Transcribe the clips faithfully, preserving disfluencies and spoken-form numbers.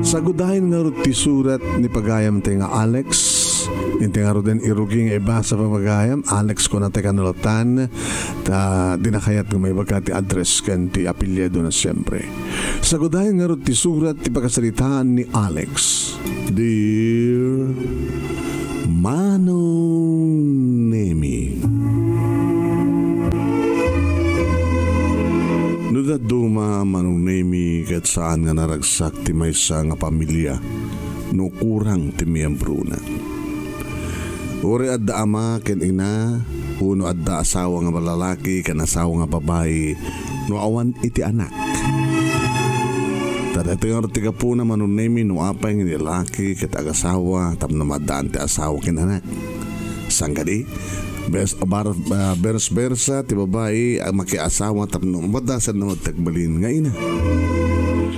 Sagudayen ngarud ti surat ni pagayam tay nga Alex. Inti ngaruden irugi nga ibasa, pagayam, Alex, kuna tay kanulatan, ta dina kayat nga maibaga ti address ken ti apelyido na, siempre. Sagudayen ngarud ti surat ti pakasaritaan ni Alex. Dear Manong Nemi. No dadduma, Manong Nemi, ket saan nga naragsak ti maysa nga pamilia no kurang ti miembrona. Uray adda ama ken ina, wenno adda asawa nga lalaki ken asawa nga babai, no awan iti anak. Ta daytoy ngarud ti gapuna, Manong Nemi, no apay nga lalaki ket agasawa tapno maaddaan ti asawa ken anak. Saan kadi? Bes-, bar-, ah, bers-bersa ti babai a makiasawa tapno mabadasan na ti agbalin nga ina.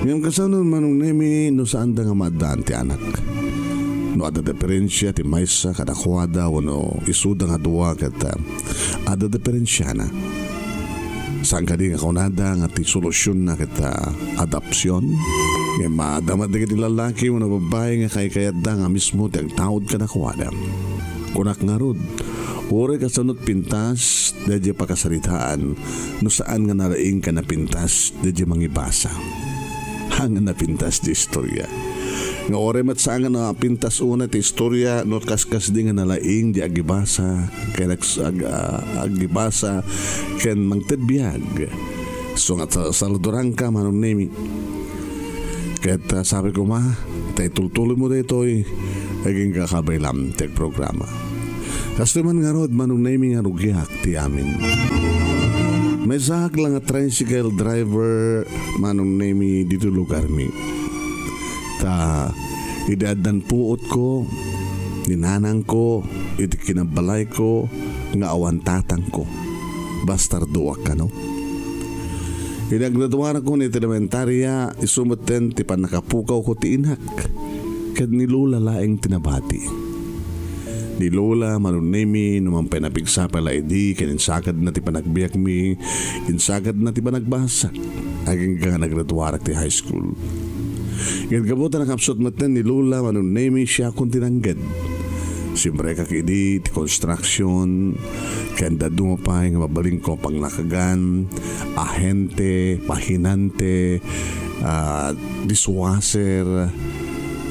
Ngem kasano, Manong Nemi, no saanda nga maaddaan ti anak? No adda diferensia ti maysa kadakuada wenno isuda nga dua ket, ah, adda diferensiana. Saan kadi nga kunada nga ti solusionna ket, ah, adoption? Ngem adda met dagiti lalaki wenno babbai nga kaykayatda nga mismo ti agtaud kadakuada. Kunak ngarud, uray kasano ti pintas daydiay pakasaritaan no saan nga nalaing ken napintas daydiay mangibasa. Haan nga napintas ti istoria. Nga uray met saan nga napintas unay ti istoria no kaskasdi nga nalaing ti agibasa ken ag-, ag-, ah, agibasa ken mangted biag. So nga sa-, saludoranka, Manong Nemi. Ket, ah, sabi koma, ta itultuloymo daytoy, agingga kabaylam ti programa. Kastoy man ngarud, Manong Nemi, nga rugiak ti amin. Maysaak la nga tricycle driver, Manong Nemi, ditoy lugarmi. Ta idi addan puotko, ni nanangko, iti kinabalayko nga awan tatangko. Bastardoak kano. Idi aggraduarakon iti elementaria, isu metten ti pannakapukawko ti inak, ket ni Lola laeng ti nabati. Ni Lola, Manong Nemi, no man pay napigsa pay la idi ken insakadna ti panagbiagmi, insakadna ti panagbasa, agingga nga naggraduarak ti high school. Ngem gapu ta nakapsut metten ni Lola, Manong Nemi, siakon ti nangged. Simrekak idi ti construction, ken dadduma pay nga mabalinko a panglakagan, ahente, pahinante, ah, dishwasher,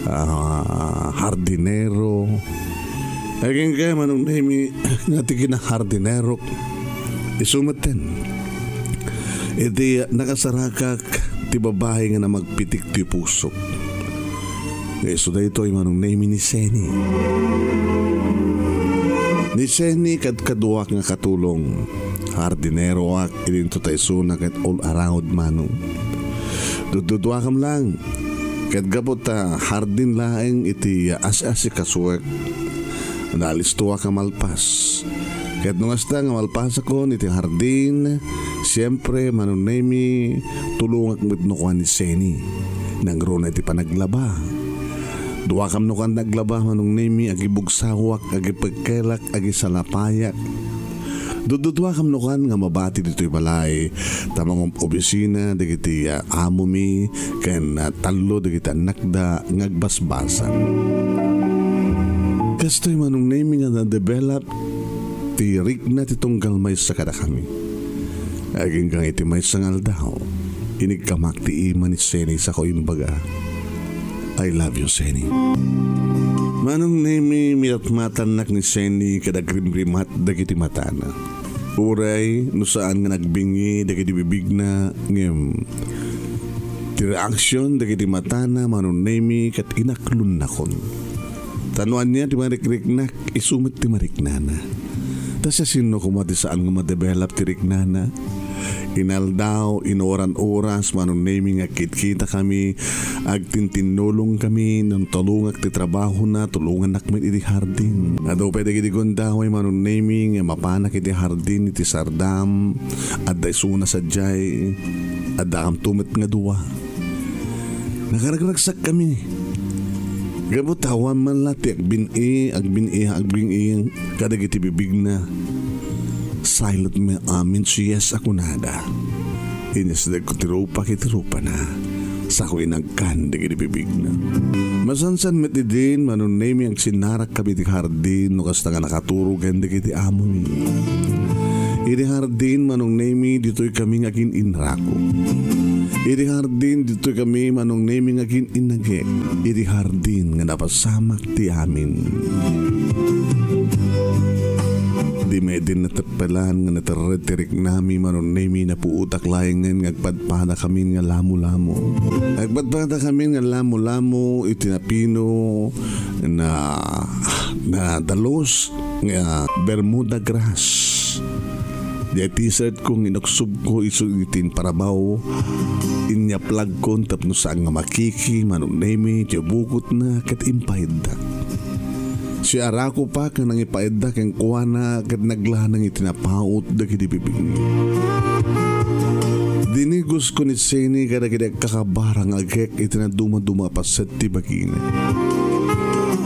ah, hardinero. Agingga, Manong Nemi, nga ti kinahardinero, isu metten. Iti nakasarakak ti babai nga namagpitik ti pusok. Nga isu daytoy, Manong Nemi, ni Seni. Ni Seni kadkaduak nga katulong. Hardineroak idinto ta isuna ket all around, Manong. Dudduduakam lang. Ket gapu ta hardin laeng iti asi-asikasuek, naalistoak a malpas. Ket no kasta nga malpasakon iti hardin, siempre, Manong Nemi, tulongak met no kuan ni Seni. Nangruna iti panaglaba. Duakam no kuan naglaba, Manong Nemi, agibugsawak, agipekkelak, agisalapayak. Dudduduakam no kuan nga mabati ditoy balay, ta mangum-obisina dagiti, ah, amomi ken, ah, tallo dagiti annakda nga agbasbasa. Kastoy, Manong Nemi, nga na-develop ti rikna ti tunggal maysa kadakami. Agingga iti maysa nga aldaw, inigkamak ti ima ni Seni sako imbaga, "I love you, Seni." Manong Nemi, minatmatannak ni Seni ket agrimrimat dagiti matana. Uray no saan nga nagbingi dagiti bibigna, ngem ti reaksyon dagiti matana, Manong Nemi, ket inaklonnakon. Ta no ania ti marikriknak, isu met ti mariknana. Ta siasino koma ti saan nga ma-develop ti riknana? Inaldaw, inuran-oras, Manong Nemi, nga agkitkitakami, agtintinnulongkami, no tulongak ti trabahona, tulongannak met iti hardin. Adu pay dagiti gundaway, Manong Nemi, nga mapanak iti hardin iti sardam, adda isuna sadiay, addakamto met nga dua. Nakaragraksakkami. Gapu ta awan man la ti agbin-i, agbin-i, agbin-i kadagiti bibigna. Silent mi amin, so yes a kunada. Inisdegko ti rupak iti rupana. Sako inagkan dagiti bibigna. Masansan met idin, Manong Nemi, agsinnarak kami iti hardin no kasta nga nakaturog ken dagiti amomi. Iti hardin, Manong Nemi, ditoy kami nga agin-inrako. Iti hardin, ditoy kami, Manong Nemi, nga agin-inagek. Iti hardin nga napasamak ti amin. Di met idin nateppelan nga naterred ti riknami, Manong Nemi, napuotak laengen nga agpadpadakamin nga lamulamo. Agpadpadakamin nga lamulamo iti napino na, na dalus nga Bermuda grass. Diay t-shirt ko nga inuksobko isu iti parabaw, inyaplagkon tapno saan nga makiki, Manong Nemi, ti bukotna ket impaeddak. Siarako pa ken nangipaedda kenkuana ket naglanang iti napaut dagiti bibigna. Dinigosko ni Seni kadagiti agkakabara nga agek iti nadumaduma a paset ti bagina.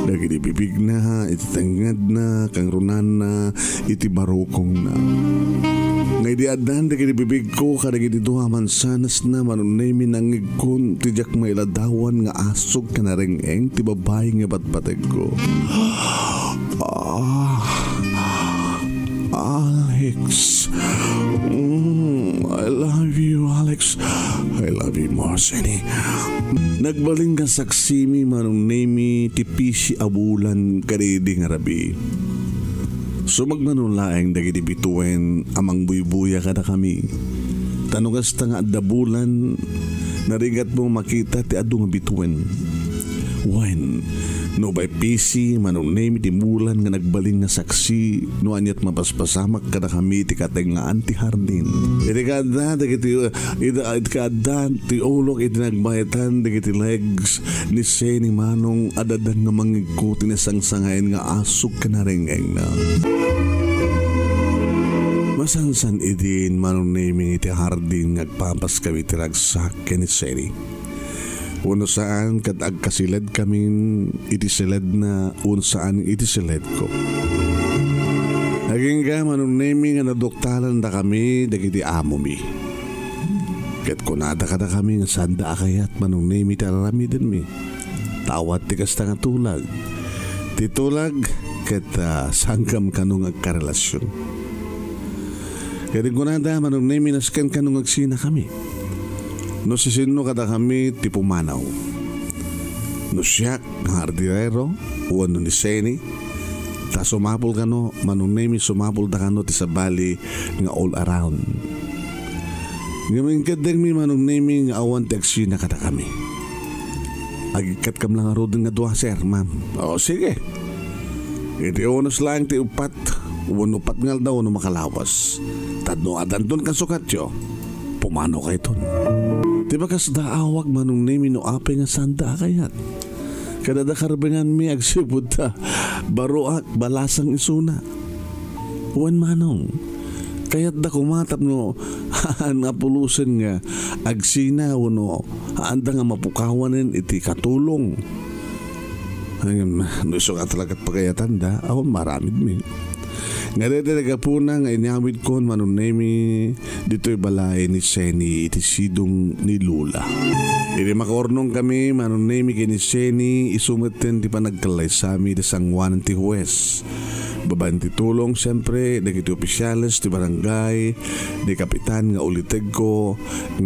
Dagiti bibigna, iti tengngedna, kangrunanna, iti barukongna. Nga idi addan dagiti bibigko kadagiti dua a mansanasna, Manong Nemi, nangngegkon ti diak mailadawan nga asuk ken nareng-eng ti babai nga batbategko. Ah, Alex. Mm, I love you, Alex. I love you more, Seni. Nagbalin nga saksimi, Manong Nemi, ti pisi a bulan kadaydi nga rabii. Sumagmamano laeng dagiti bituen a mangbuybuya kadakami. Ta no kasta nga adda bulan, narigatmo makita ti adu nga bituen. Wen, no bay pisi, Manong Nemi, ti bulan nga nagbalin nga saksi no aniat mapaspasamak kadakami ti katengngaan ti hardin. Iti kaadda dagiti, iti, iti kaadda ti ulok iti nagbaetan dagiti legs ni Seni, Manong, addan nga mangigko ti nasangsangayan nga asuk ken nareng-engna. Masansan idin, Manong Nemi, iti hardin nga agpapaskami iti ragsak ken ni Seni. Wenno saan ket agkasiledkamin iti siledna wenno saan iti siledko. Agingga, Manong Nemi, nga naduktalandakami dagiti amomi. Ket kunada kadakami nga saanda a kayat, Manong Nemi, ti ar-aramidenmi. Ta awan ti kasta nga tulag. Ti tulag ket, ah, sanggam kano nga agkarelasion. Ket kunada, Manong Nemi, nasken kano nga agsinakami. No sisinno kadakami ti pumanaw. No siak nga hardinero, wenno ni Seni, ta sumapul kano, Manong Nemi, sumapulda kano ti sabali nga all around. Ngem inkeddengmi, Manong Nemi, nga awan ti agsina kadakami. Agikkatkam la ngaruden nga dua, sir, ma'am. O, sige. Iti unos laeng ti uppat, wenno uppat nga aldaw wenno makalawas. Tapno addanton kasukatyo, pumanokayton. Ti bakas daawak, Manong Nemi, no apay nga saanda a kayat. Ket adda karbenganmi agsipud ta baroak balasang isuna. Wen, Manong, kayatda koma tapno haan a pulosen nga agsina wenno haanda nga mapukawanen iti katulong. Ngem, no isu nga talaga ti pagayatanda, awan maaramidmi. Nga dayta ti gapuna nga inyawidkon, Manong Nemi, ditoy balay ni Seni iti sidong ni Lola. Idi makaurnongkami, Manong Nemi, ken ni Seni, isu metten ti panagkallaysami iti sangoanan ti huwes. Babaen ti tulong, siempre, dagiti opisyales ti barangay, ni kapitan nga ulitegko,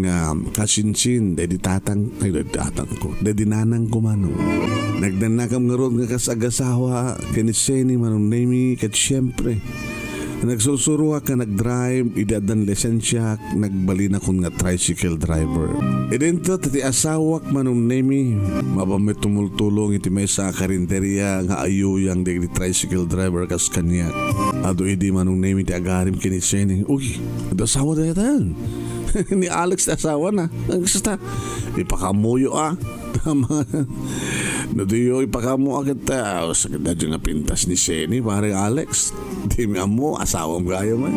nga kasinsin, daydi tatang, ay, daydi tatangko, daydi nanangko, Manong. Nagdannakam ngarud nga kas agasawa ken ni Seni, Manong Nemi, ket siempre, nagsursuroak nga nagdrive idi addan lisensiak, nagbalinakon nga tricycle driver. Idinto ti asawak, Manong Nemi, mapan met tumultulong iti maysa a karinderia nga ayuyang dagiti tricycle driver kas kaniak. Adu idi, Manong Nemi, ti agarim ken ni Seni. Uy, adda asawa dayta. Ni Alex ti asawana. Kasta, ipakaammoyo a. Tama. No diyo ipakaammo a ket, ah, sakit na dyan nga pintas ni Seni, pare Alex. Dimi ammo, asawam gayam.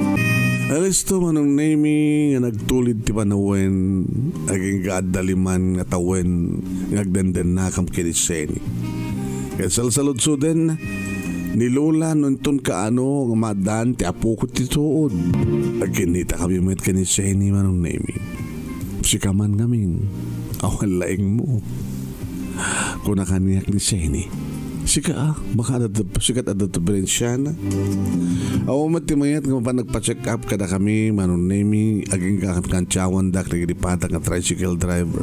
Alisto, Manong Nemi, nga nagtulid ti panawen, agingga adda liman nga tawen nga agdendennakam ken ni Seni. Ket salsaludsodna ni Lola no inton kaano nga maaddaan ti apoko ti tuod. Agkinnitakami met ken ni Seni, Manong Nemi. Sika man ngamin, Awan laeng mo. Kuna kaniak ni Seni. Sika a, baka adda, sika adda diferensiana. Awan met ti mayat nga mapan nagpa-check up kadakami, Manong Nemi, agingga ket kantiawandak dagiti padak nga tricycle driver.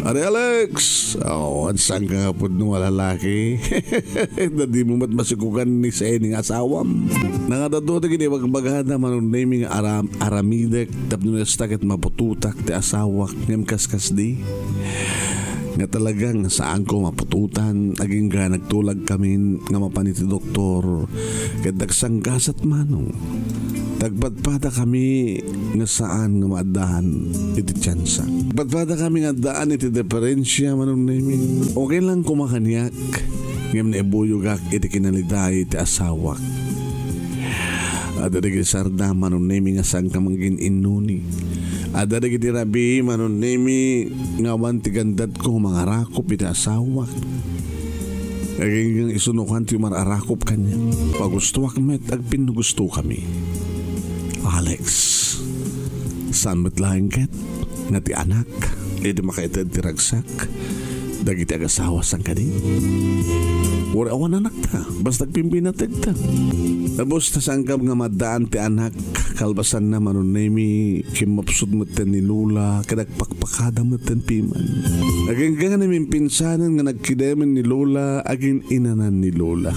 Ari Alex! Awan, saan ka nga pudno a lalaki? Dadi mo met masikugan ni Seni nga asawam. Nangadadua dagiti bagbagada, Manong Nemi, nga aram-, aramidek tapno kasta ket maputotak ti asawak, ngem kaskasdi nga talagang saanko maputotan, agingga nagtulagkamin nga mapan iti doktor, ket nagsanggasat manong tagpadpadakami nga saan nga maaddaan iti tiansa. Padpadakami nga addaan iti diferensia, Manong Nemi. Okay lang koma kaniak, ngem naibuyogak iti kinaliday ti asawak. Adda dagiti sarda, Manong Nemi, nga saanka mangin-innuni. Adda dagiti rabii, Manong Nemi, nga awan ti gandatko mangarakup iti asawak. Agingga isu no kuan ti umar-arakup kaniak. Pagustoak met, agpinnugusto kami. Alex, saan met laeng ket nga ti anak, idi makaited ti ragsak, dagiti agasawa saan kadi? Uray awan anakta, basta agpimpinategta. Tapos ta saan ka nga maddaan ti anak, kalpasanna, Manong Nemi, kimmapsut metten ni Lola, ket agpakpakada metten piman. Agingga nga namimpinsanen nga nagkidemen ni Lola, agin-inanan ni Lola.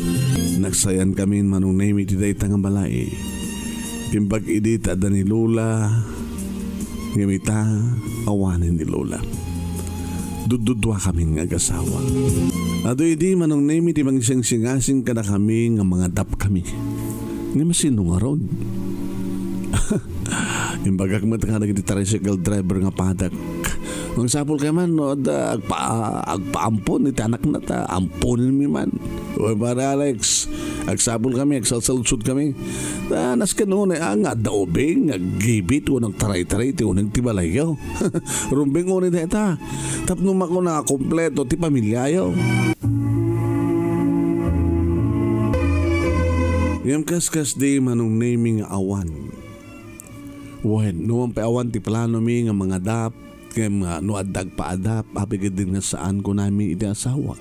Nagsayan kami, Manong Nemi, ti dayta nga balay. Imbag idi ta adda ni Lola, ngem ita, awanen ni Lola. Dudduduakamin nga agasawa. Adu idi, Manong Nemi, ti mangsingsingasing kadakami nga mangadapkami. Ngem sino ngarud? Imbagak met kadagiti tricycle driver nga padak. Mangsapul kay man no adda agpa-, agpaampon iti anakna ta amponenmi man. Uy, Pare Alex, agsapul kami, agsalsaludsod kami. Ta nasken unay a nga adda ubing, nga aggibit, wenno agtaraytaray ti uneg ti balayyo. Rumbeng unay dayta. Tapno makuna a kompleto ti pamiliayo. Ngem kaskasdi, Manong Nemi, nga awan. Wen, no man pay awan ti planomi nga mangadap, ngem, ah, no adda agpaadap, apay ketdin nga saan, kunami iti asawak.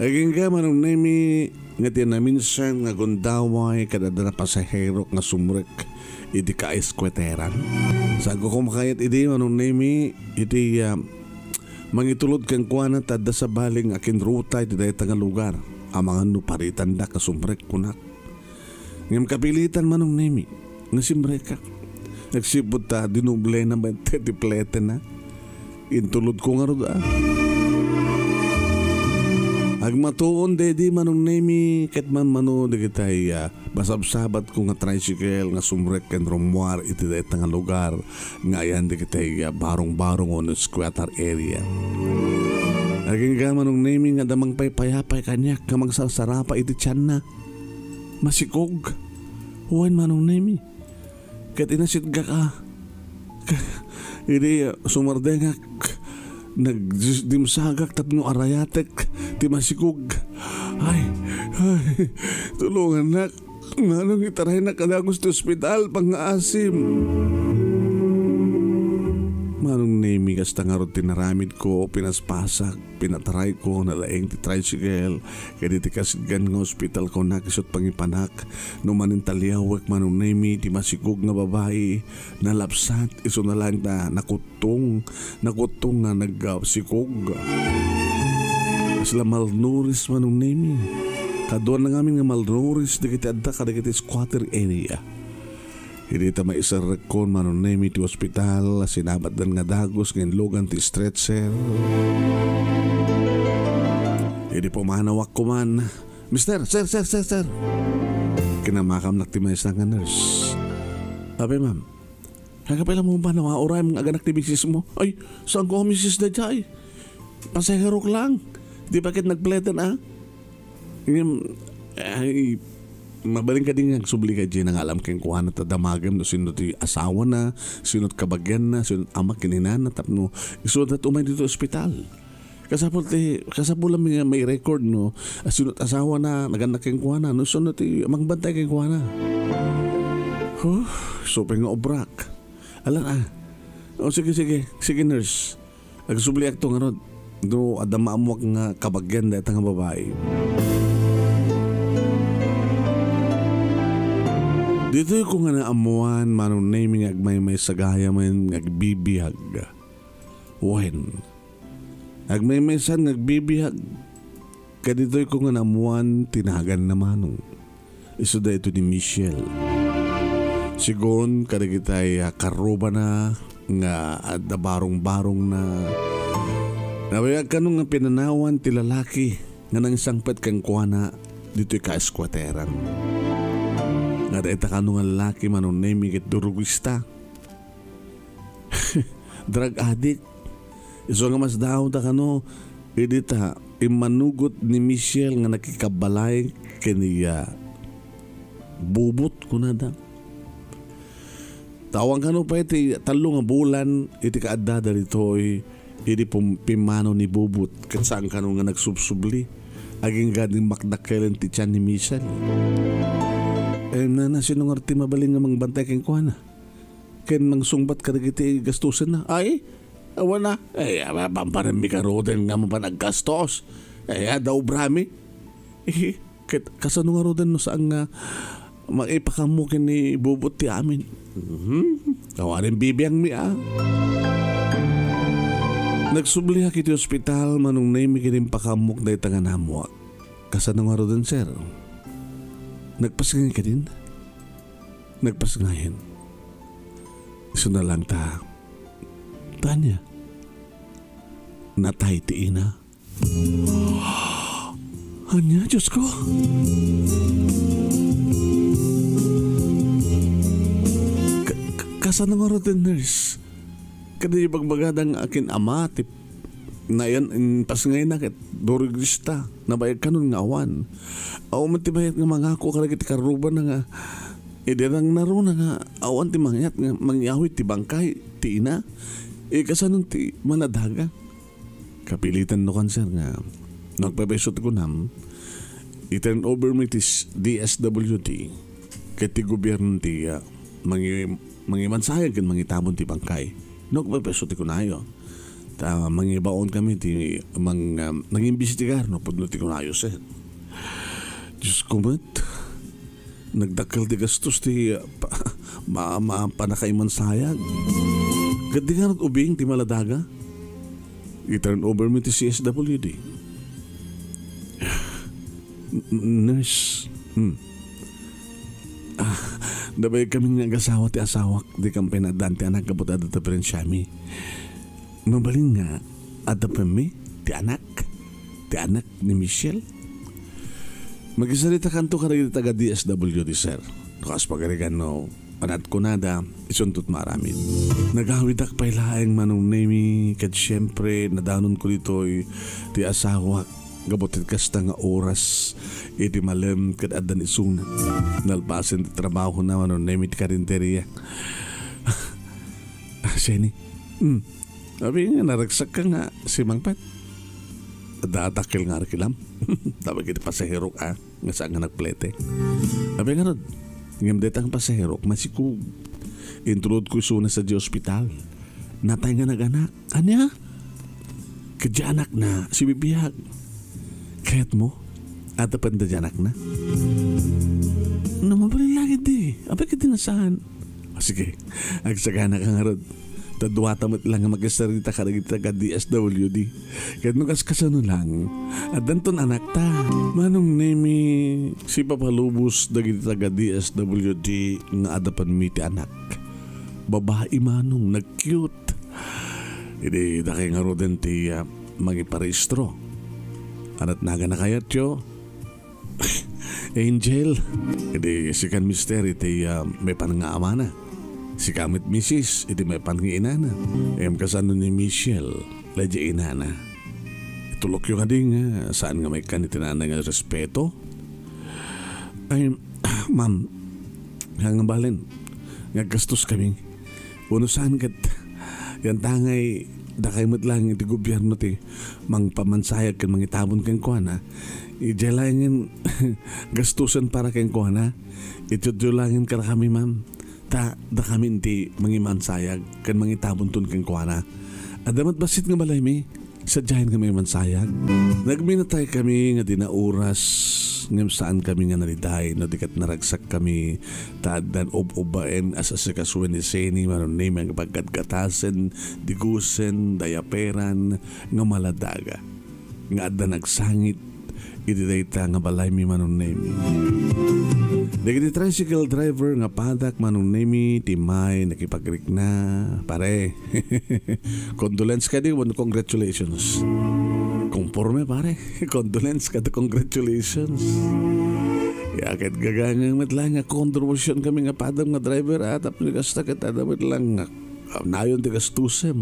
Agingga, Manong Nemi, nga ti naminsan nga gundaway kadagiti pasaherok nga sumrek iti kaeskueteran. Saanko koma kayat idi, Manong Nemi, iti, ah, mangitulod kenkuana ta adda sabali nga akinruta iti dayta nga lugar. Amangan no paritanda nga sumrek, kunak. Ngem kapilitan, Manong Nemi, nga simrekak. Agsipud ta dinoblena met ti pletena. Intulodko ngarud a. Agmatuon daydi, Manong Nemi, ket manmano dagitay, ah, masabsabatko nga tricycle nga sumrek ken rummuar iti dayta nga lugar nga ayan dagitay, ah, barong-barong wenno squatter area. Agingga, Manong Nemi, nga adda mangpaypayapay kaniak nga mangsarsarapa iti tianna. Masikog. Wen, Manong Nemi. Ket inasitgak a. Idi sumardengak, nagdimsagak tapno arayatek ti masikog. Ay, ay, tulongannak. Nganong itaraynak a dagus ti ospital, pangngaasim? Manong Nemi, kasta ngarud ti naramidko, pinaspasak, pinatarayko, nalaing ti tricycle, ket iti kasitgan nga ospital, kunak, isut' pangipanak, no manintaliawek, Manong Nemi, ti masikog nga babai, nalapsat, isuna laeng ta nakuttong, nakuttong nga nagsikog. Kasla malnourished, Manong Nemi. Kaduana ngamin nga malnourished dagiti adda kadagiti squatter area. Idi ta maiserrekkon, Manong Nemi, ti ospital, sinabatdan nga dagus nga inlugan ti stretcher. Idi pumanawak kuman, "Mister, sir, sir, sir, sir." Kinamakamnak ti maysa nga nurse. "Apay, ma'am?" "Kaka pay la mo ba nawa, uray nga aganak ti misis mo?" "Ay, saan ko a misis dayta, ay? Pasaherok lang. Di pa ket nagpleten, ah?" Ngem, ay, mabalin kadi nga agsubli ka, Gina, nga alam kenkuana ta damagem no sino ti asawana, sino ti kabagianna, sino ti ama ken inana, tapno isudat umay dito ospital. Kasapul ti, kasapul mi nga may record no, ah, sino ti asawana, nagannak kenkuana, no sino ti mangbantay kenkuana. Huh, supay nga obrak. Alan, ah. O, sige, sige. Sige, nurse. Agsubliakto ngarud, no adda maammoak nga kabagian dayta nga babai. Ditoy ko nga naammuan, Manong Nemi, nga agmaymaysa gayam nga agbibiag. Wen, agmaymaysan nga agbibiag. Kaditoy ko nga naammuan ti naganna, Manong. Isu daytoy ni Michelle. Sigun kadagitay a karrubana nga adda barong-barongna, nabayag kano nga pinanawan ti lalaki nga nangsangpet kenkuana ditoy kaeskuateran. Nga dayta kano nga lalaki, Manong Nemi, ket durugista. Drug addict. Isu nga masdaawda kano, idi ta immanugot ni Michelle nga nakikabbalay ken ni, ah, Bubot, kunada. Awan kano pay ti tallo nga bulan iti kaaddada ditoy, idi pum-, pimmanaw ni Bubot, ket saan kano nga nagsubsubli. Agingga ti makdakkelen ti tian ni Michelle. Eh, nana, sino nga ti mabalin nga mangbantay kenkuana ken mangsungbat kadagiti gastusenna? Ay, awan a. Eh, a-, a-, pamparenmi garuden nga mapan aggastos. Eh, adda obrami. Eh, ket kasano ngaruden no saan nga maipakammo ken ni Bubot ti amin? Mhm. Awanen bibiangmi, a. Nagsubliak iti ospital, Manong Nemi, ket impakammok dayta nga naammoak. Kasano ngaruden, sir? Nagpasngay kadin? Nagpasngayen. Isu na lang ta. Tanya. Natay ti ina. Ania, Diyos ko? Ka-, ka-, kasano ngaruden, nurse? Kada ibagbagada nga akin ama ti nayan, impasngayna ket durugista. Nabayag kanon nga awan. Awan met ti bayat nga mangako kadagiti karrubana nga idi nangngaruna nga awan ti mangyat nga mangyawid ti bangkay ti ina. Eh, kasano ti maladaga? Kapilitan no kanser nga no agpayso ti kunam, i-turn over mi ti s-, D S W D ket ti gobierno ti, ah, mangi-, mangimansayag ken mangitabon ti bangkay. No agpayso ti kunayo, ta mangibaon kami ti mang-, ah, mangimbestigar no pudno ti kunayo, sir. Diyos ko met. Nagdakkel ti gastos ti, ah, pa-, ma-, ma-, pannakaimansayag. Ket di ngarud ubing ti maladaga. I-turn over mi ti C S W D. N-, nurse. Hmm. Ah, nabayag kami nga agasawa ti asawak, di kam pay naaddaan ti anak gapu ta adda ti diferensiami. Mabalin nga, adda pay mi ti anak, ti anak ni Michelle. Makisarita kanto kadagiti taga D S W D, sir. No kas pagarigan no, anat kunada, isuntot maaramid. Nagawidak pay laeng Manong Nemi, ket siempre, nadanon ko ditoy ti asawak, gapu ti kasta nga oras, iti malem, ket addan isuna. Nalpasen ti trabaho na, Manong Nemi, ti karinteria. Ah, Seni. Hmm. Abi nga, naragsak ka nga simangpet. Dadakkel nga arkilam. Tapos iti pasaherok, ah, nga saan nga nagplete. Abi nga rod, ngem detang pasaherok, masikog. Introd ko isuna sa di ospital. Natay nga naganak. Ania? Ket di anak na, si Bibiag. Kayat mo? Adapen da di anak na? No, mabalin langit di. Apay ket di nasaan? O, sige. Agsagana ka ngarud. Ta duata met lang nga makisarita kadagiti taga D S W D. Ket no kas-, kasano lang, addanton anak ta. Manong Nemi, sipapalubos dagiti taga D S W D nga adapenmi ti anak. Babai manong, nag-cute. Idi dakay ngaruden ti, ah, mangiparehistro. Anat nagan a kayatyo? Angel, idi sikan mister iti, ah, maipan nga amana. Sika met misis iti maipan nga inana. Em, kasano ni Michelle, la di inana? Itulokyo nga di nga saan nga maikkan iti nanay nga respeto? Ay, ma'am, nga nga balen, nga gastos kami. Uno saan ket, yan tangay, dakay met lang iti gobierno ti mangpamansayag ken mangitabon kenkuana. Idiay laengen gastusen para kenkuana. Itudyo langen kadakami, ma'am. Ta dakami ti mangimansayag ken mangitabonton kenkuana. Adda met bassit nga balaymi, sadiayen kami mansayag. Nagminatay kami nga di na oras, ngem saan kami nga naliday no di ket naragsak kami ta addan ub-ubbaen a sasikasoen ni Seni, Manong Nemi, nga paggatgatasen, digusen, dayaperan, nga maladaga. Nga adda nagsangit iti dayta nga balaymi, Manong Nemi. Dagiti tricycle driver nga padak, Manong Nemi, ti may nakipagrikna, pare. Condolence kadi wenno congratulations? Konforme, pare. Condolence kadi, congratulations. Ya ket gagangay met laeng nga kontribusion kami nga padam nga driver, a, tapno kasta ket adda met laeng nga nayon ti gastusem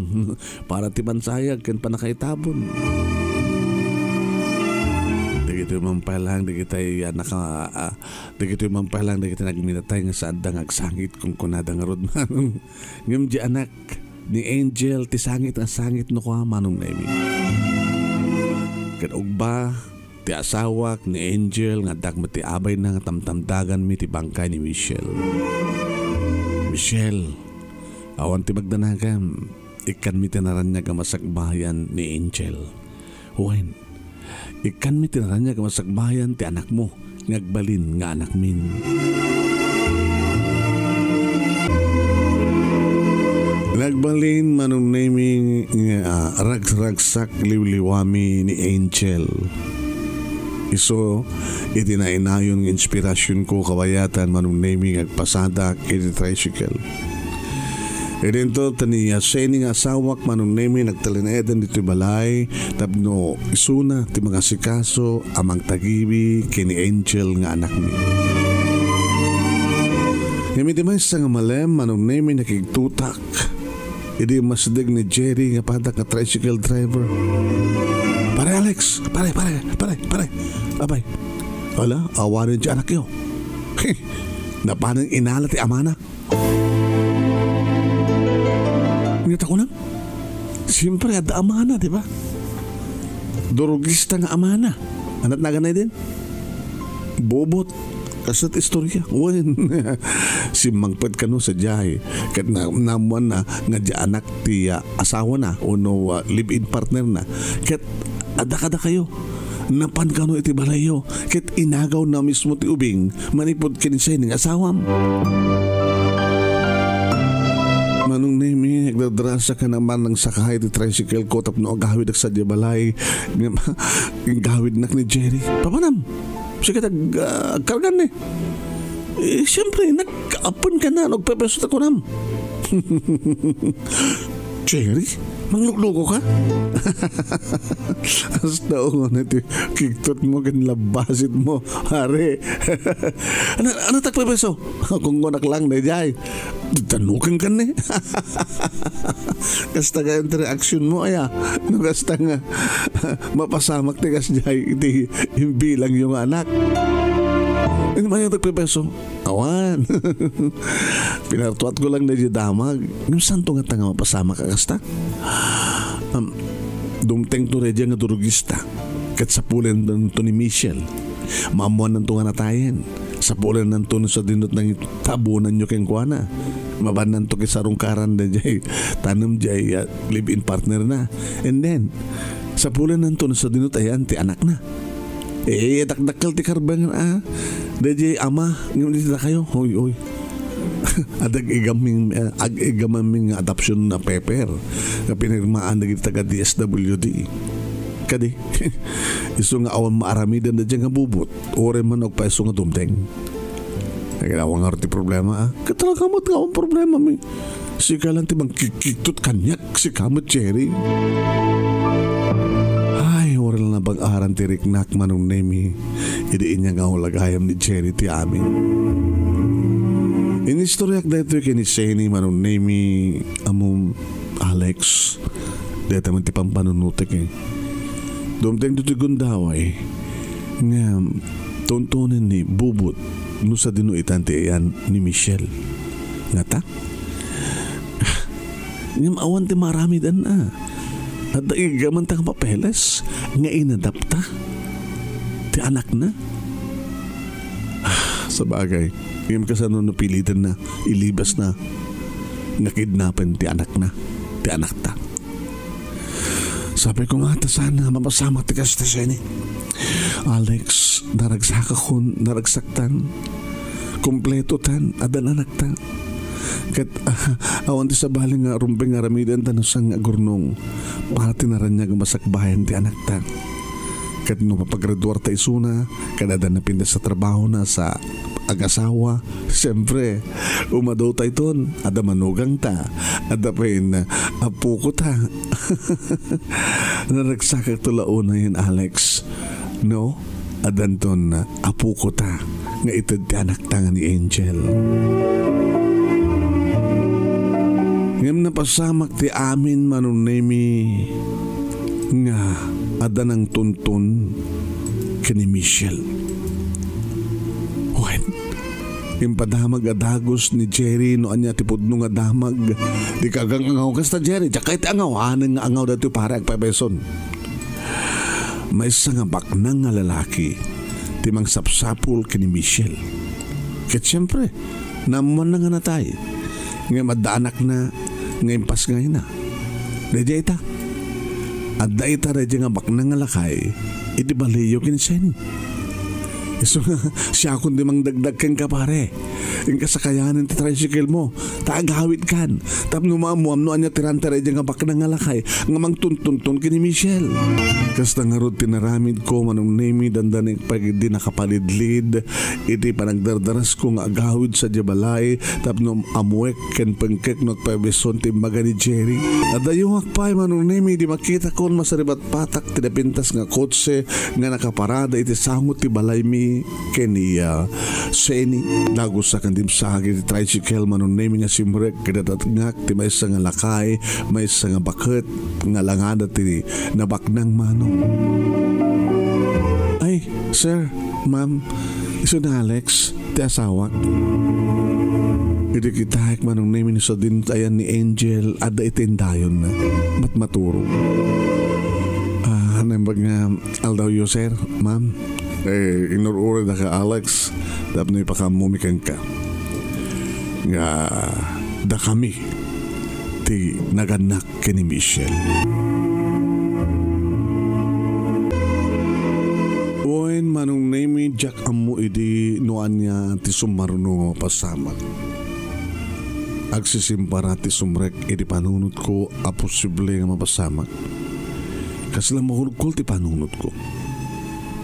para ti mansayag ken pannakaitabon. Dagitoy man pay laeng dagiti, ah, naka-, ah, dagitoy man pay laeng dagiti nagminatay nga saanda nga agsangit, kunkunada ngarud, Manong. Ngem di anak ni Angel ti sangit nga sangit no kua, Manong Nemi. Ket ugba, ti asawak ni Angel nga addak met ti abayna nga tamtamdaganmi ti bangkay ni Michelle. Michelle, awan ti magdanagam, ikkanmi ti naraniag a masakbayan ni Angel. Wen, ikkanmi ti naraniag a masakbayan ti anakmo nga agbalin nga anakmin. Nagbalin, Manong Nemi, nga, ah, ragragsak liwliwami ni Angel. Isu iti nainayon nga inspirasionko kabayatan, Manong Nemi, nga agpasadak iti tricycle. Idinto ta ni Seni nga asawak, Manong Nemi, nagtalinaedan ditoy balay tapno isuna ti mangasikaso a mangtagibi ken ni Angel nga anakmi. Ngem iti maysa nga malem, Manong Nemi, nakigtutak idi masdeg ni Jerry nga padak nga tricycle driver. "Pare Alex, pare, pare, pare, pare. Abay, ala, awanen ti anakyo. Napanen inala ti amana." Ania ta kunam? Siyempre, adda amana, di ba? Durugista nga amana. Ania ti naganna idin? Bubot. Kasto't istorya. Wen. Simmangpet kano sadiay. Ket na-, naammoanna nga di anak ti, ah, asawana wenno, ah, live-in partner na. Ket adda kadakayo. Napan kano iti balayyo, ket inagawna mismo ti ubing manipud ken ni Seni nga asawam. Manong Nemi, nagdardarasa ka naman nang sakay ti tricycle ko tapno agawidak sadiay balay. Ngem, gawidnak ni Jerry. Papanam? Sige, tag-, ah, agkargan ni. Eh, siyempre, nagkaapen ka na, nagpepeso ta kunam. Jerry, manglukluko ka? Hasta unay ti kigtot mo ken labbasit mo, pare. Ania, ania ti agpepeso? Kunkunak lang daydiay. Tanukeng kan ni. Kasta gayam ti reaksyon mo, aya. No kasta nga, mapasamak ti kasdiay iti imbilangyo nga anak. Ania ti agpepeso? Awan. Pinartuatko lang daydiay damag. Ngem saanto ngata nga mapasamak a kasta? Am, dumtengto daydiay nga durugista. Ket sapulennanto ni Michelle. Maammoannanto nga natayen. Sapulennanto no sadino ti nangitabonanyo kenkuana. Mabannanto ket sarungkaran daydiay tanem diay, ah, live-in partner na. And then, sapulennanto no sadino ti ayan ti anakna. Eh, dakdakkel ti karbengan, ah. Daydiay ama, ngem daydiay dakayo, hoy, hoy. Adda ag-igamin, ah, ag-igamin nga adoption na paper nga pinirmaan dagiti taga D S W D. Kadi, isu nga awan maaramiden daydiay nga bubot, uray man agpaiso nga dumteng. Naginawa nga ti problema, ah. Ket talaga met nga awan problema, mi. Sika lang ti mangkikiktot kaniak, sika met, Jerry. Ay, uray la nabag-aran ti riknak, Manong Nemi. Idi inya nga ulagayam ni Jerry ti amin. Inistoryak daytoy ken ni Seni, Manong Nemi, ammom, Alex. Dayta man ti pampanunotek, eh. Dumteng ditoy gundaway nga tuntunen ni bubot no sadino itan ti ayan ni Michelle. Ngata? Ngem awan ti maaramidan a. Adda iggaman ta nga papeles nga inadapta ti anakna. Sabagay, ngem kasano no pilitan na, ilibas na nga kidnapen ti anakna, ti anakta? Sapay ko nga, ta saan nga mapasamak ti kasta, Sheni. Alex, naragsakakon, naragsaktan. Kompleto tan, addan anakta. Ket, ah, awan ti sabali nga rumbeng nga aramiden ta no saan nga agurnong para ti naraniag a masakbayan ti anakta. Ket no mapagraduarta isuna, ket adda napintas a trabahona sa agasawa, siempre, umadutayton, adda manugangta, adda pay apokota. Naragsakakto la unayen, Alex. No, addanton apokota nga ited ti anakta nga ni Angel. Ngem napasamak ti amin, Manong Nemi, nga adda nangtuntun ken ni Michelle. Wen, impadamag a dagus ni Jerry no ania ti pudno nga damag. Dika agang-angaw kasta, Jerry. Diak kayat ti angaw. Anen nga angaw daytoy, pare, agpaypayson. Maysa nga baknang nga lalaki ti mangsapsapul ken ni Michelle. Ket siempre, naammoanna nga natay. Ngem adda anakna nga impasngayna. Daydiay ita. Adda ita daydiay nga baknang nga lakay iti baliyo ken ni Sheni. Isu nga, siakon ti mangdagdag kenka, pare. Inka sakayanen ti tricycle mo, ta agawidkan. Tapno maammoam no ania ti ranta daydiay nga baknang nga lakay nga mangtuntunton ken ni Michelle. Kasta ngarud ti naramidko, Manong Nemi, dandanek pay idi nakapalidlid iti panagdardarasko nga agawid sadiay balay tapno ammoek ken pengkek no agpaypayson ti imbaga ni Jerry. Adayuak pay, Manong Nemi, idi makitakon masaribatpatak ti napintas nga kotse nga nakaparada iti sango ti balaymi ken ni, ah, Sheni. Dagusak a dimsaag iti tricycle, Manong Nemi, nga simrek ket natatngak ti maysa nga lakay, maysa nga baket nga langada ti nabaknang manong. Ay, sir, ma'am, isu ni Alex, ti asawak. Idi kitaek, Manong Nemi, no sadin ti ayan ni Angel, adda iti indayonna. Matmaturog. Ah, naimbag nga aldawyo, sir, ma'am. Eh, inur-uray daka, Alex, tapno ipakaammomi kenka nga dakami ti nagannak ken ni Michelle. Wen, Manong Nemi, diak ammo idi no ania ti sumaruno nga mapasamak. Agsisimbara ti sumrek iti panunotko a posible nga mapasamak. Kasla makulkol ti panunotko.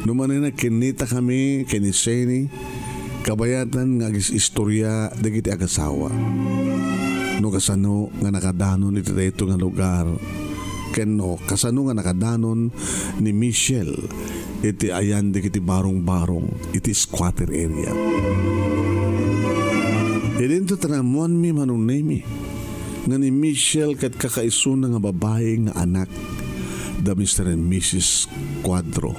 No manay nagkinnitakami ken ni Sheni, kabayatan nga agis-istoria dagiti agasawa. No kasano nga nakadanon iti daytoy nga lugar, ken no kasano nga nakadanon ni Michelle iti ayan dagiti barong-barong iti squatter area. Idinto ta naammoanmi, Manong Nemi, nga ni Michelle ket kakaisuna nga babai nga anak da Mister and Missus Cuadro.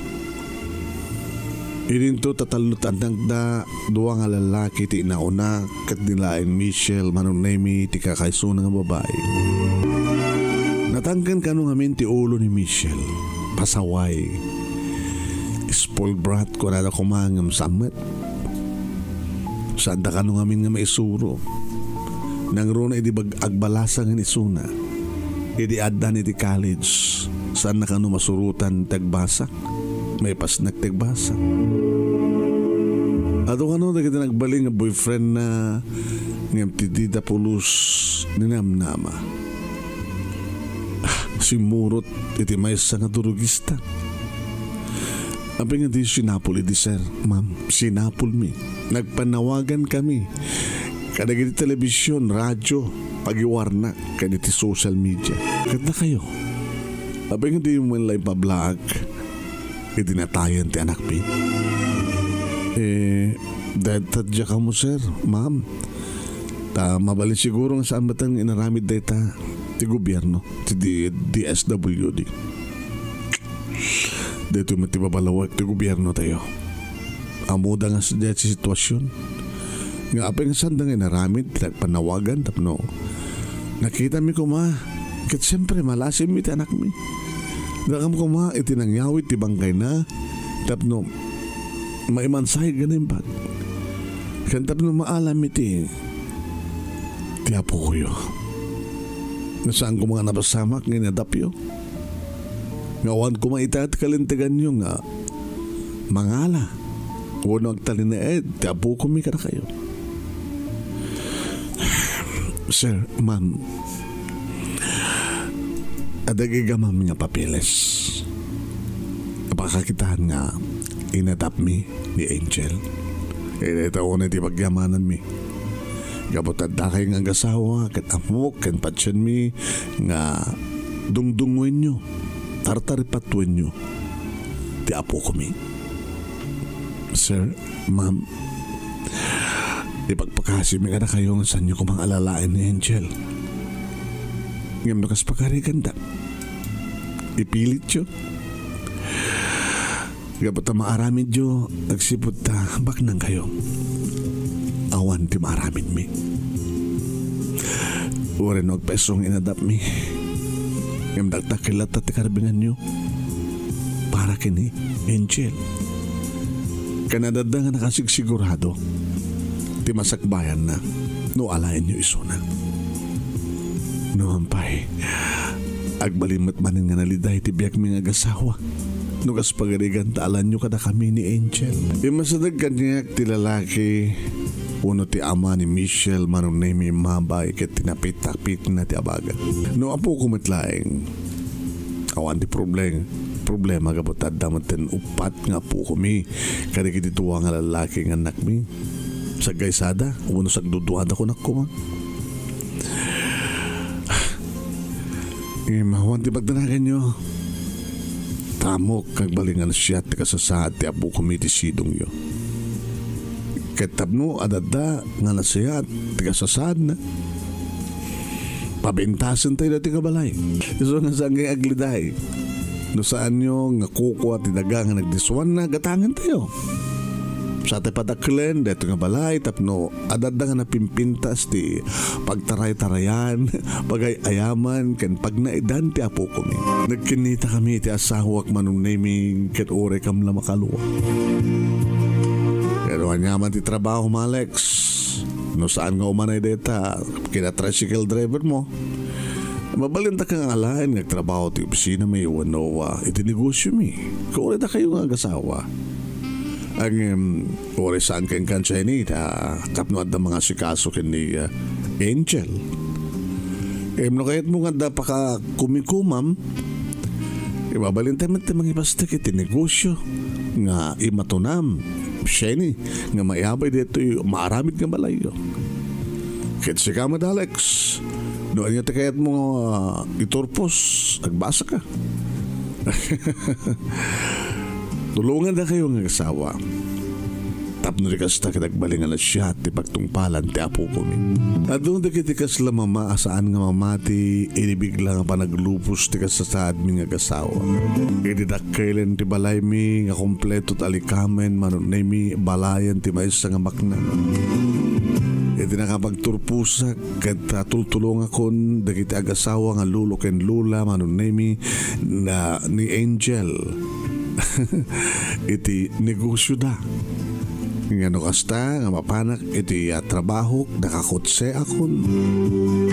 Idinto tatalno ti annakda, dua nga lalaki ti inauna, ket ni laeng Michelle, Manong Nemi, ti kakaisuna nga babai. Natangken kano ngamin ti ulo ni Michelle. Pasaway. Spoiled brat, kunada koma, ngem saan met. Saanda kano ngamin nga maisuro. Nangruna idi bag-, agbalasang isuna. Idi addan iti college, saanna kano masurotan ti agbasa. Maipasnek ti agbasa. Adu kano dagiti nagbalin nga boyfriend na ngem ti dida pulos ni namnama. Ah, simmurot iti maysa nga durugista. Apay nga di sinapul idi, sir, ma'am? Sinapulmi. Nagpanawagan kami kadagiti telebision, radyo, pagiwarnak, ken iti social media. Ket dakayo, apay nga di man la ipablaak iti natayen ti anakmi? Eh, dayta diak ammo, sir, ma'am. Ta mabalin siguro nga saan met nga inaramid dayta ti gobierno, ti D-, D S W D. Daytoy met ti babalawek ti gobierno tayo. Ammoda nga sadiay ti situasion. Nga apay nga saanda nga inaramid ti nagpanawagan tapno nakitami koma, ket siempre, malasimmi ti anakmi. Dakam koma iti nangyawid ti bangkayna tapno maimansahig nga naimbag. Ken tapno maalam iti ti apoyo. Nga saan koma nga napasamak nga inadapyo. Nga awan koma ita ti kalinteganyo nga mangala wenno agtalinaed ti apokomi kadakayo. Sir, ma'am, adda gigamam nga papeles. Pakakitaan nga inadapmi ni Angel. Iti taon ti pagyamananmi. Gapu ta addakayo nga agasawa ket ammok ken patienmi nga dungdungngoenyo, tartaripatuenyo ti apokomi. Sir, ma'am, ipakpakasimi kadakayo nga saanyo koma nga alalaen ni Angel. Ngem no kas pagariganda, ipilityo. Gapu ta maaramidyo, agsipud ta baknangkayo. Awan ti maaramidmi. Uray no agpayso nga inadapmi. Ngem dakdakkel latta ti karbinganyo para ken ni Angel. Ken adda nga nakasigsigurado ti masakbayanna no alaenyo isuna. Numan pay, agbalin met manen nga naliday ti biagmi nga agasawa. No kas pagarigan ta alanyo kadakami ni Angel. Immasideg kaniak ti lalaki wenno ti ama ni Michelle Manunemi immabay ket tinapit-tapitna ti abaga. No apoko met laeng, awan ti problem, problema gapu ta adda metten uppat nga apokomi kadagiti dua nga lalaki nga annakmi. Saggaysada wenno sagduduada kunak koma. Ngem awan ti pagdanaganyo. Ta ammok nga agbalin nga nasayaat ti kasasaad ti apokomi iti sidongyo. Ket tapno adda nga nasayaat ti kasasaadna, pabintasentayo daytoy nga balay. Isu nga saan nga agliday. No saanyo nga kukua ti daga nga nagdiswanna, gatangentayo. Sa ti padakkelen daytoy nga balay tapno adda nga napimpintas ti pagtaray-tarayan, pagay-ayaman, ken pagnaedan ti apokomi. Nagkinnitakami iti asawak Manong Nemi ket uray kam la makalua. Pero ania man ti trabaho, Alex? No saan nga umanay dayta, kina tricycle driver mo. Mabalinta nga alaen nga agtrabaho ti opisina mi wenno, ah, iti negosyo mi. Kaurayda kayo nga agasawa. Ang, em, uray saan ken kansiay ni ta tapno adda mangasikaso ken ni, ah, Angel. Em, no kayat mo nga adda pakakumikumam, ibabalinta met ti mangibastek iti negosyo nga imatunam, siya ni, nga maiyabay ditoy maaramid nga balayyo. Ket sika met, Alex, no ania ti kayat mo nga iturpos, agbasa ka. Tulonganda kayo nga asawa. Tapno di kasta ket agbalin nga nasayaat ti pagtungpalan ti apokomi. Adu dagiti kasla mama a saan nga mamati idi bigla nga panaglupos ti kasasaadmi nga agasawa. Idi dakkelen ti balaymi nga kompleto ti alikamen, Manong Nemi, balayen ti maysa nga maknang. Iti nakapagturposak ket, ah, tultulongakon dagiti agasawa nga lolo ken lola, Manong Nemi, na ni Angel iti negosyoda. Nga no kasta nga mapanak iti, ah, trabahok, nakakutseakon.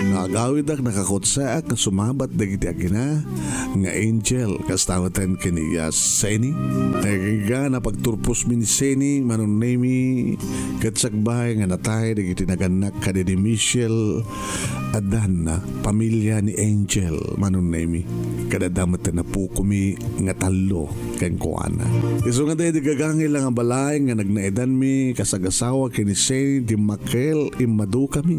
No agawidak, nakakutseak nga sumabat dagiti agina nga Angel, kasta met ken ni, ah, Seni. Agingga napagturposmi ni Seni, Manong Nemi, ket sakbay nga natay dagiti nagannak kadi ni Michelle, addan pamilya ni Angel, Manong Nemi. Ket adda met ti apokomi nga tallo kenkuana. Isu nga daydi gagangay la nga balay nga nagnaedanmi, kasagasawa ken ni Seni, dimmakkel, immadukami.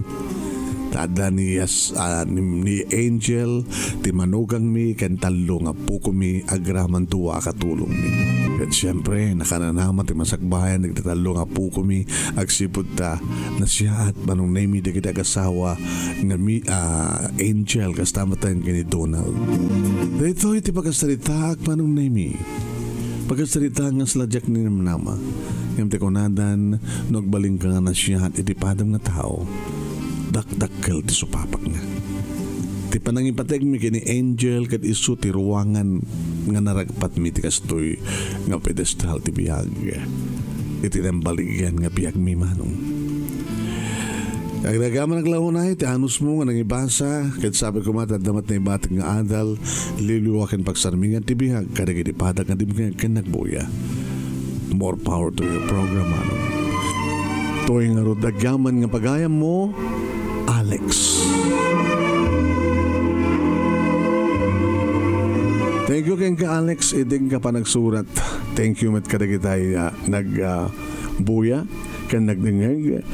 Ta adda ni Yas-, ah, ni, ni Angel, ti manugangmi, ken tallo nga apokomi, agraman dua a katulongmi. Ket siempre, nakananaman ti masakbayan dagiti tallo nga apokomi, agsipud ta nasayaat, Manong Nemi, dagiti agasawa nga mi-, ah, Angel, kasta met ken ni Donald. Daytoy ti pakasaritaak, Manong Nemi. Pakasarita nga sla diak ninamnama. Ngem ti kunadan, no agbalinka nga nasayaat iti padam nga tao, dakdakkel ti supapakna. Ti panangipategmi ken ni Angel ket isu ti ruangan nga naragpatmi ti kastoy nga pedestal ti biag. Iti naimbaligan nga biagmi, Manong. Agyaman a laeng ti anusmo nga nangibasa, ket sapay koma ta adda met naibatek nga adal, liwliwa ken pagsarmingan ti biag kadagiti padak nga dimngeg ken nagbuya. More power to your program, manong. Toy ngarud agyaman nga pagayammo, Alex. Thank you kenka, Alex, iti ka panagsurat. Thank you met kadagiti, ah, nag, ah, buya ken nagdengngeg.